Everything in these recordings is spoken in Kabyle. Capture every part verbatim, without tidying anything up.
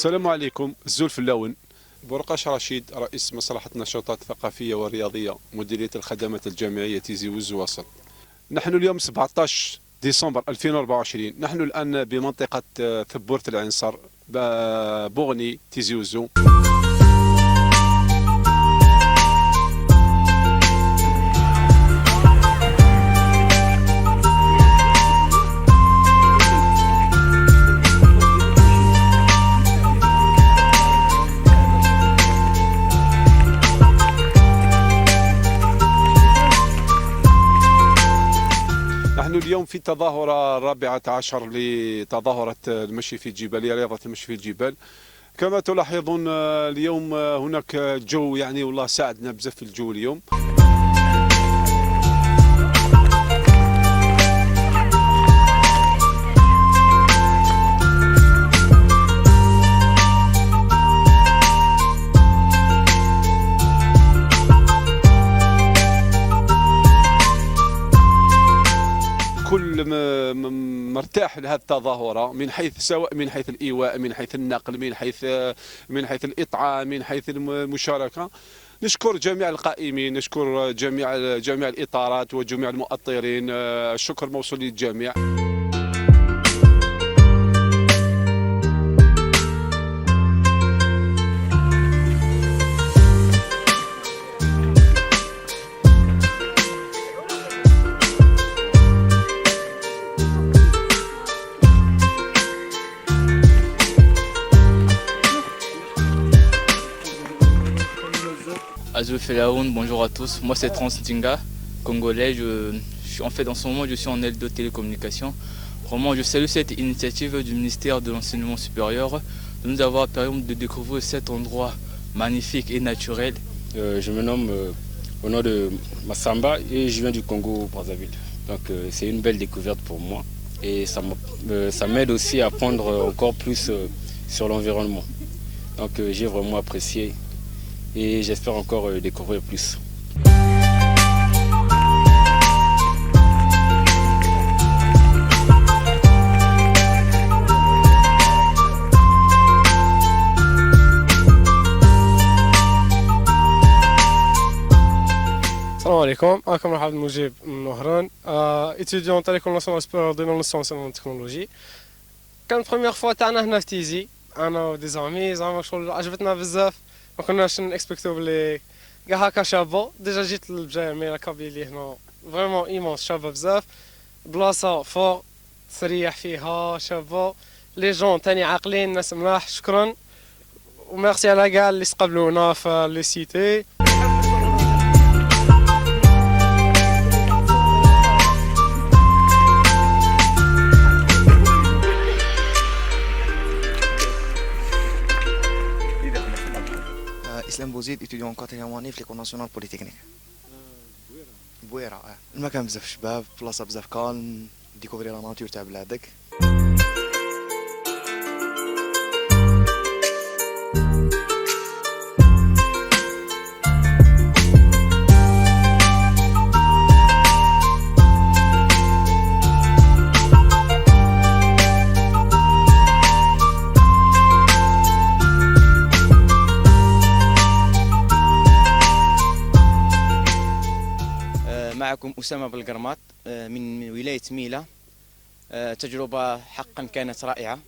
السلام عليكم، الزول في اللون. بورقاش رشيد، رئيس مصلحة النشاطات الثقافية والرياضية، مديرية الخدمات الجامعية تيزي وزو وسط. نحن اليوم سبعطاش ديسمبر ألفين وأربعة وعشرين، نحن الآن بمنطقة، آه، ثبورة العنصر، ب-، بوغني تيزي وزو. نحن اليوم في التظاهرة الرابعة عشر لتظاهرة المشي في الجبال، لرياضة المشي في الجبال. كما تلاحظون، آه، اليوم، آه، هناك جو، يعني، والله ساعدنا بزاف في الجو اليوم. كل م-، م-، مرتاح لهذه التظاهرة من حيث، سواء من حيث الإيواء، من حيث النقل، من حيث، من حيث الإطعام، من حيث الم-، المشاركة. نشكر جميع القائمين، نشكر جميع، جميع الإطارات وجميع المؤطرين. آه، الشكر موصول للجميع. Azul Felaoun, bonjour à tous. Moi, c'est Trans Dinga, congolais. Je, je suis, en fait, en ce moment, je suis en L deux télécommunication. Vraiment, je salue cette initiative du ministère de l'Enseignement supérieur de nous avoir permis de découvrir cet endroit magnifique et naturel. Euh, je me nomme, euh, au nom de Massamba et je viens du Congo Brazzaville. Donc, euh, c'est une belle découverte pour moi et ça m'a-, euh, ça m'aide aussi à apprendre encore plus, euh, sur l'environnement. Donc, euh, j'ai vraiment apprécié et j'espère encore, euh, découvrir plus. السلام عليكم، معكم رحاب المجيب من وهران، آه، étudiant à l'École nationale supérieure de la science et de la technologie. كان première fois تاعنا هنا في تيزي، انا و des amis، زعما شغل عجبتنا بزاف، ما كناش نكسبكتو بلي كاع هكا شابه. Déjà جيت للبجايه، mais la Kabylie هنا vraiment immense، شابه بزاف، بلاصه fort تريح فيها، شابه، les gens تاني عاقلين، ناس ملاح. شكرا، و merci على كاع اللي استقبلونا في les cités. آه، إسلام بوزيد، étudiant en quatrième année في l'École nationale polytechnique. بويرة، آه. المكان بزاف شباب، بلاصة بزاف calme، découvrir la nature تاع بلادك. آه، معكم أسامة بالقرماط، آه، من ولاية ميلة. آه، تجربة حقا كانت رائعة.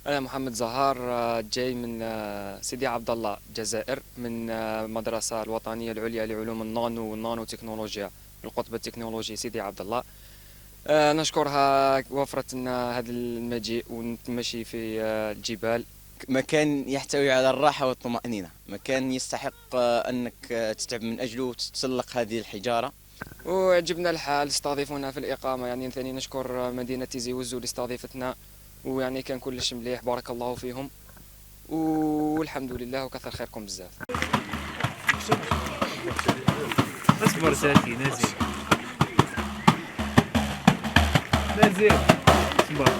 أنا محمد زهار، آه، جاي من، آه، سيدي عبد الله، الجزائر، من، آه، المدرسة الوطنية العليا لعلوم النانو والنانو تكنولوجيا، القطب التكنولوجي سيدي عبد الله. آه، نشكرها وفرت لنا هذا المجيء ونتمشي في، آه، الجبال. مكان يحتوي على الراحة والطمأنينة، مكان يستحق، آه، أنك، آه، تتعب من أجله وتتسلق هذه الحجارة. وعجبنا الحال، استضافونا في الإقامة، يعني، ثاني نشكر مدينة تيزي وزو اللي استضافتنا، ويعني كان كلش مليح، بارك الله فيهم، والحمد لله وكثر خيركم بزاف. اصبر زكي، نزل. نزل. اصبر.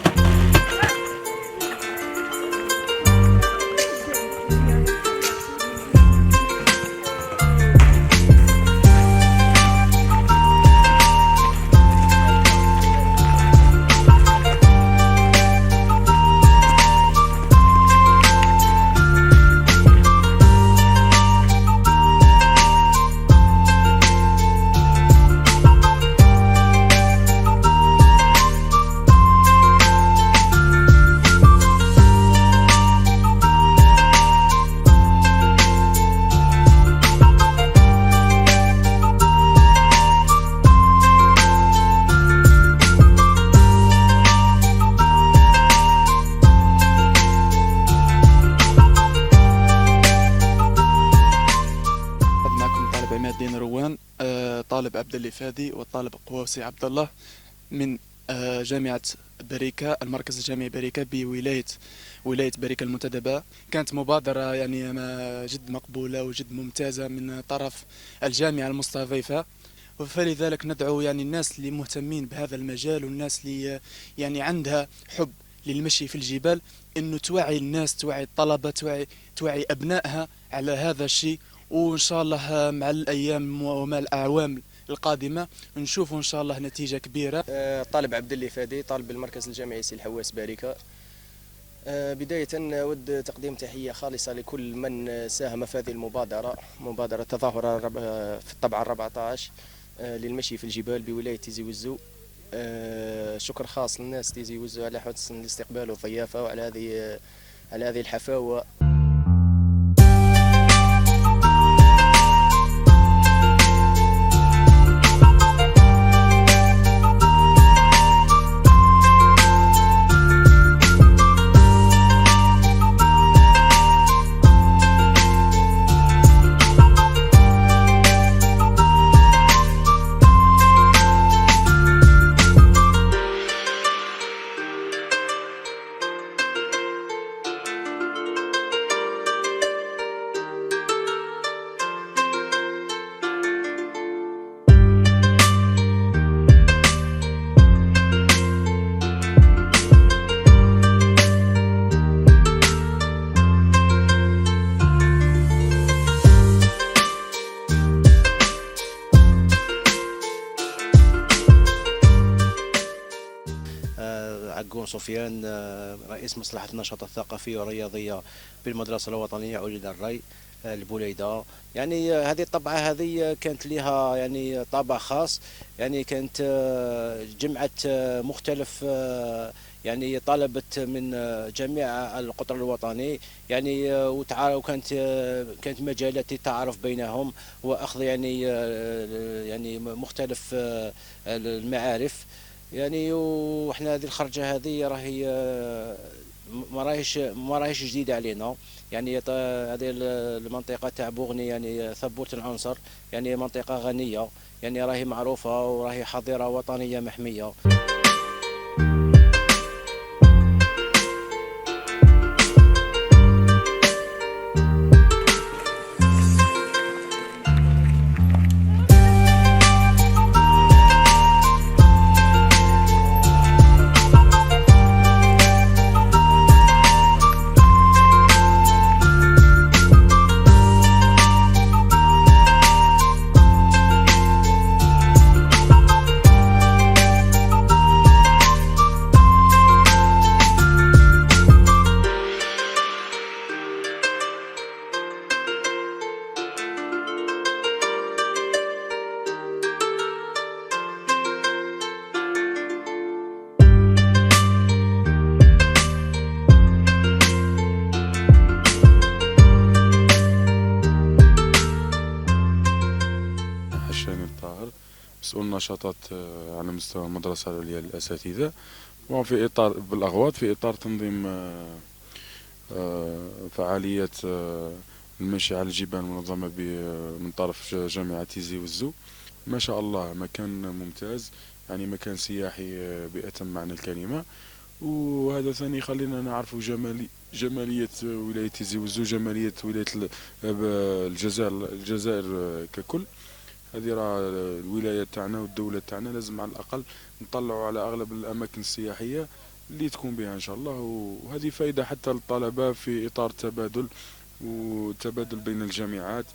عبد اللي فادي والطالب قواسي عبد الله من، آه، جامعة بريكة، المركز الجامعي بريكة بولاية، ولاية بريكة المنتدبة. كانت مبادرة يعني ما جد مقبولة وجد ممتازة من طرف الجامعة المستضيفة، فلذلك ندعو يعني الناس اللي مهتمين بهذا المجال والناس اللي يعني عندها حب للمشي في الجبال إنه توعي الناس، توعي الطلبة، توعي، توعي أبنائها على هذا الشيء. وإن شاء الله مع الأيام ومع الأعوام القادمة نشوفوا إن شاء الله نتيجة كبيرة. آه، طالب عبد اللي فادي، طالب بالمركز الجامعي سي الحواس باركة. آه، بداية أود تقديم تحية خالصة لكل من ساهم في هذه المبادرة، مبادرة تظاهرة رب-، آه، في الطبعة الرابعة عشر، آه، للمشي في الجبال بولاية تيزي وزو. آه، شكر خاص للناس تيزي وزو على حسن الاستقبال والضيافة وعلى هذه، على هذه الحفاوة. آه، عقون سفيان، آه، رئيس مصلحة النشاط الثقافي والرياضية بالمدرسة الوطنية عليا الري، آه، البليدة. يعني، آه، هذه الطبعة هذه، آه، كانت لها، يعني، طابع خاص. يعني، كانت، آه، جمعت، آه، مختلف، آه، يعني، طلبة من، آه، جميع القطر الوطني. يعني، آه، وتعا-، وكانت، آه، كانت مجالات للتعارف بينهم وأخذ، يعني، آه، يعني، م-، مختلف، آه، المعارف. يعني، وإحنا هذه الخرجة هذه راهي، آه، م-، ما راهيش، ما راهيش جديدة علينا. يعني، ط-، هذه ال-، المنطقة تاع بوغني، يعني، ثبوت العنصر، يعني، منطقة غنية، يعني، راهي معروفة وراهي حظيرة وطنية محمية. هشام الطاهر، مسؤول نشاطات، آه، على مستوى المدرسة العليا للأساتذة، وفي إطار بالأغواط، في إطار تنظيم، آه، آه، فعالية، آه، المشي على الجبال المنظمة ب-، من طرف ج-، جامعة تيزي وزو. ما شاء الله، مكان ممتاز، يعني، مكان سياحي، آه، بأتم معنى الكلمة. وهذا ثاني يخلينا نعرفوا جمالي-، جمالية ولاية تيزي وزو، جمالية ولاية ال-، آه، الجزائر، الجزائر، آه، ككل. هذه راه الولاية تاعنا والدولة تاعنا، لازم على الأقل نطلعوا على أغلب الأماكن السياحية اللي تكون بها إن شاء الله، وهذه فائدة حتى للطلبة في إطار التبادل والتبادل بين الجامعات.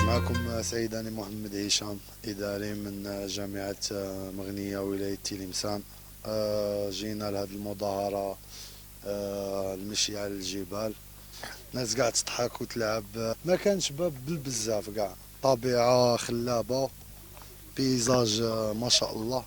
معكم سيداني محمد هشام، إداري من جامعة مغنية ولاية تلمسان. آه، جينا لهاد المظاهرة، آه، المشي على الجبال. الناس قاع تضحك وتلعب، ما كانش باب بالبزاف قاع. طبيعة خلابة، paysage، آه، ما شاء الله.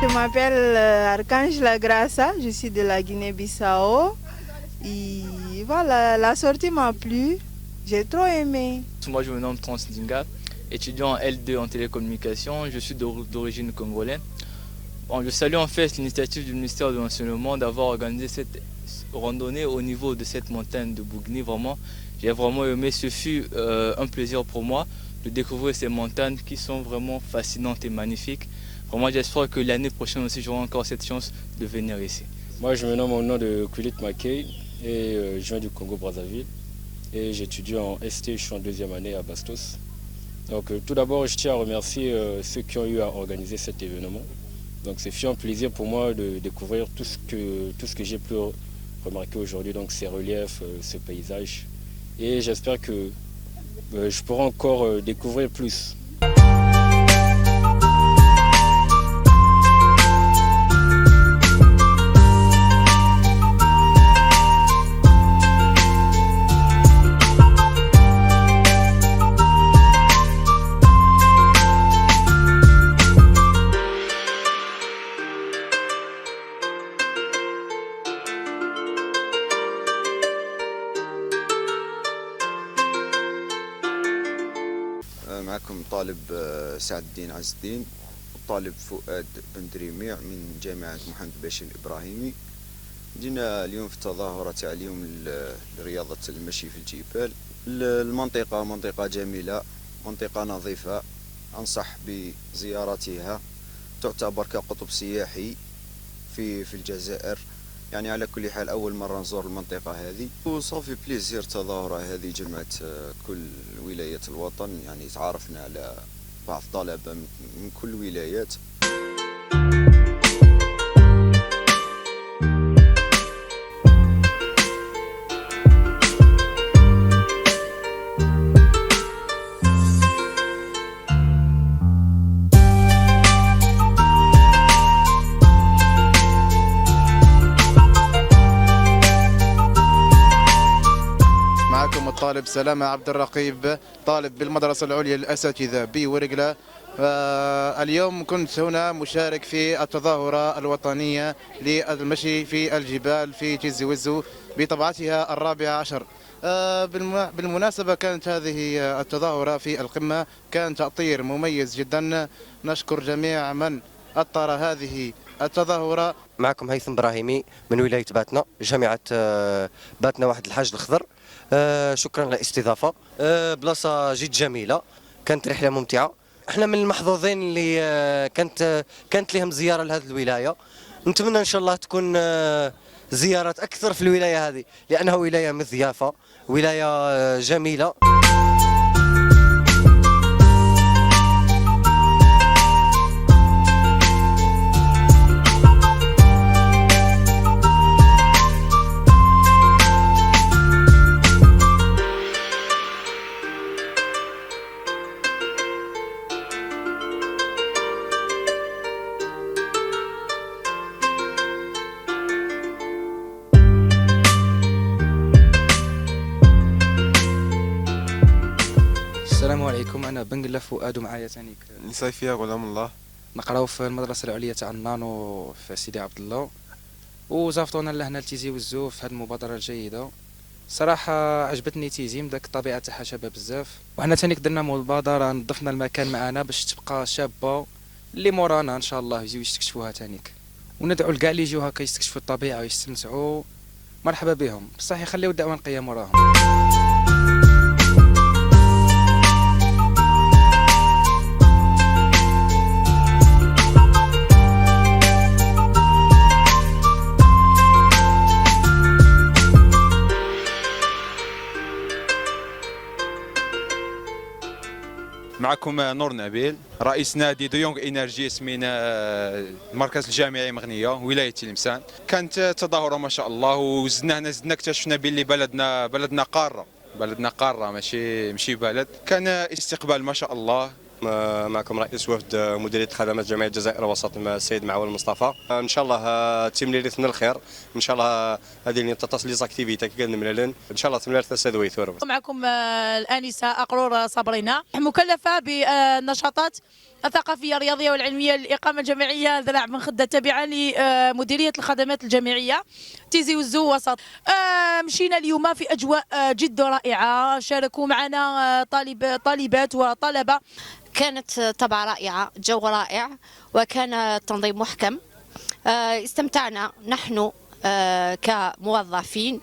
Je m'appelle euh, Archange Lagrassa, je suis de la Guinée-Bissau. Et voilà, la sortie m'a plu, j'ai trop aimé. Moi, je me nomme Trans Dinga, étudiant en L deux en télécommunication. Je suis d'or- d'origine congolaise. Bon, je salue en fait l'initiative du ministère de l'Enseignement d'avoir organisé cette randonnée au niveau de cette montagne de Bougni. Vraiment, j'ai vraiment aimé. Ce fut euh, un plaisir pour moi de découvrir ces montagnes qui sont vraiment fascinantes et magnifiques. Vraiment, j'espère que l'année prochaine aussi, j'aurai encore cette chance de venir ici. Moi, je me nomme au nom de Kulit Makey et euh, je viens du Congo-Brazzaville et j'étudie en S T, je suis en deuxième année à Bastos. Donc, euh, tout d'abord, je tiens à remercier euh, ceux qui ont eu à organiser cet événement. Donc, c'est un plaisir pour moi de découvrir tout ce que, tout ce que j'ai pu remarquer aujourd'hui, donc ces reliefs, euh, ce paysage. Et j'espère que euh, je pourrai encore euh, découvrir plus. معكم طالب آه، سعد الدين عز الدين، طالب فؤاد بن دريميع من جامعة محمد باشا الإبراهيمي. جينا اليوم في التظاهرة تاع اليوم ل- لرياضة المشي في الجبال. ال- المنطقة منطقة جميلة، منطقة نظيفة، أنصح بزيارتها، تعتبر كقطب سياحي في في الجزائر. يعني على كل حال أول مرة نزور المنطقة هذه، وصافي بليزير تظاهرة هذه جمعت آه، كل ولايات الوطن، يعني تعارفنا على بعض طلبة من من كل ولايات. معكم الطالب سلامة عبد الرقيب، طالب بالمدرسة العليا للأساتذة بورقلة. آه، اليوم كنت هنا مشارك في التظاهرة الوطنية للمشي في الجبال في تيزي وزو بطبعتها الرابعة عشر. آه، بالم- بالمناسبة كانت هذه التظاهرة في القمة، كان تأطير مميز جدا. نشكر جميع من أطر هذه التظاهرة. معكم هيثم إبراهيمي من ولاية باتنة، جامعة آه، باتنة واحد الحاج الخضر. آه، شكرا على الاستضافة. آه، بلاصة جد جميلة، كانت رحلة ممتعة. احنا من المحظوظين اللي آه، كانت آه، كانت لهم زيارة لهذه الولاية. نتمنى إن شاء الله تكون آه، زيارات أكثر في الولاية هذه، لأنها ولاية مضيافة، ولاية آه، جميلة. السلام عليكم، انا بن قلة فؤاد، ومعايا تانيك نساي فيها غلام الله. نقراو في المدرسه العليا تاع النانو في سيدي عبد الله، وزافتونا لهنا لتيزي وزو في هذه المبادره الجيده. صراحه عجبتني تيزي من داك الطبيعه تاعها شابه بزاف، وحنا تانيك درنا مبادره، نظفنا المكان معنا باش تبقى شابه اللي مورانا ان شاء الله يجيو يستكشفوها تانيك، وندعو لكاع اللي يجيو هكا يستكشفوا الطبيعه ويستمتعوا. مرحبا بهم، بصح يخليو الدعوه نقيه موراهم. معكم نور نبيل، رئيس نادي دو يونغ إنرجي، اسمينا، آه، المركز الجامعي مغنية، ولاية تلمسان. كانت تظاهرة ما شاء الله، وزدنا هنا، زدنا اكتشفنا باللي بلدنا، بلدنا قارة، بلدنا قارة، ماشي، ماشي بلد. كان استقبال ما شاء الله. معكم رئيس وفد مديرية خدمات جمعية الجزائر الوسط، السيد معول مصطفى. إن شاء الله، آه، تمليليت من الخير. إن شاء الله، آه، هذه اللي تتصل لي زاكتيفيتي كي كنملالن. إن شاء الله تملال تسد ويثور. معكم، آه، الآنسة أقرور صابرينا، مكلفة بالنشاطات الثقافية، الرياضية والعلمية للإقامة الجامعية ذراع بن خدة، التابعة لمديرية الخدمات الجامعية تيزي وزو وسط. آه، مشينا اليوم في أجواء، آه، جد رائعة. شاركوا معنا، آه، طالب، طالبات وطلبة. كانت طبعة رائعة، جو رائع، وكان التنظيم محكم. آه، استمتعنا نحن، آه، كموظفين.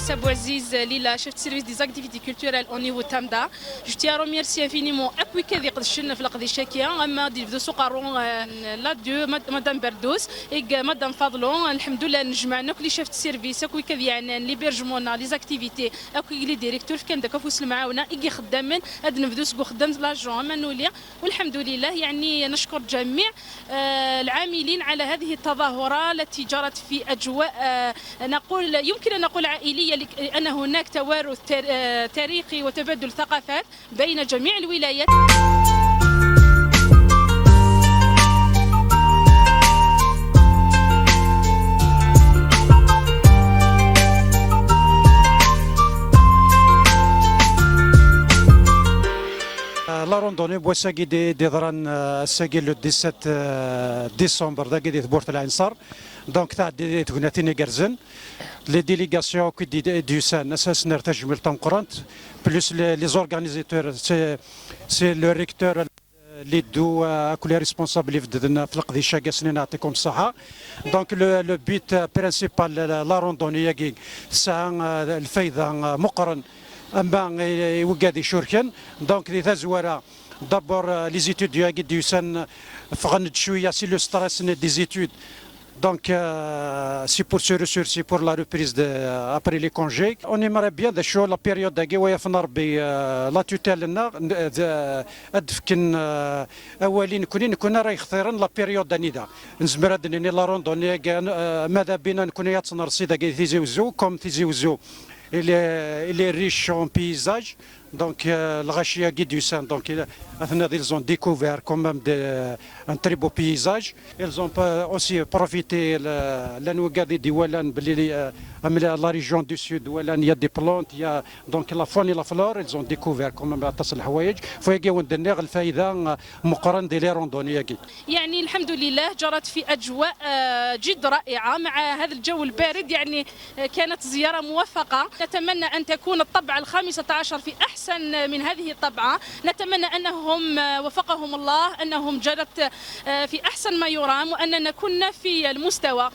Massa Bouaziz, Lila, chef de service des activités culturelles au niveau Tamda. Je tiens à remercier infiniment akk wid iqedcen ɣef leqdic-agi, ama ad yebdu s uqerru, eh, la deux, Mad-, Madame Berdous, et Madame Fadlo. Lḥemdullah, nejmaɛen akk les chefs de service, akk wid yeɛnan l'hébergement, les activités, akk les directeurs, fkan-d akk afus lemɛawna i yixeddamen, ad nebdu seg uxeddam d l'agent, ama nuli. والحمد لله، يعني نشكر جميع، آه، العاملين على هذه التظاهرة التي جرت في أجواء، آه، نقول، يمكن أن نقول عائلية، لأن هناك توارث تار-، آه، تاريخي وتبادل ثقافات بين جميع الولايات. La randonnée n wass-agi d-, d-yeḍran, euh, ass-agi le dix-sept, euh, décembre, dagi di tmurt Lɛinṣer. Donc, tɛeddi di tegnatin igerrzen. Les délégations akk i d-, d-yusan, ad sen-nerr tajmilt tameqqrant, plus les, les organisateurs, c'est, c'est le recteur, euh, les deux, euh, akk les responsables ibedden ɣef leqdic-agi, ad sen-nɛeṭṭikum ṣṣeḥḥa. Donc, le, le but, euh, principal, la, la randonnée-agi, tesɛa, euh, lfayda, euh, meqqren, ama i, i wigad icurken. Donc, di tazwara, d'abord, euh, les étudiants-agi d-yusan, ffɣen-d cwiya si le stress des études. Donc, euh, c'est pour se ressourcer pour la reprise de, euh, après les congés. On aimerait bien, d acu, la période-agi, wa yaf-n Rebbi, euh, la tutelle-nneɣ, n-, d-, ad d-fken, euh, awal i nekni, nekni ara yextiren la période anida nezmer ad d-nini la randonnée-agi, euh, mada bina nekni ad tt-nerṣi dagi Tizi Wezzu, comme Tizi Wezzu, il est, il est riche en paysages. Donc, euh, lɣaci-agi d-yusan, donc, il, atna, ils ont découvert quand même des, un très beau paysage. Ils ont pas aussi profité, le, llan wigad i d-iwalan belli, euh, am la, la région du sud, walan, il y a des plantes, il y a donc la faune et la flore, ils ont découvert quand même aṭas n leḥwayeǧ. Fayagi wen-d-nniɣ lfayda, euh, meqqren di les randonnées-agi. يعني الحمد لله جرت في أجواء، آه، جد رائعة مع هذا الجو البارد، يعني، آه، كانت زيارة موفقة. نتمنى أن تكون الطبعة الخامسة عشر في أحسن من هذه الطبعة. نتمنى أنهم، آه، وفقهم الله، أنهم جرت، آه، في أحسن ما يرام، وأننا كنا في المستوى.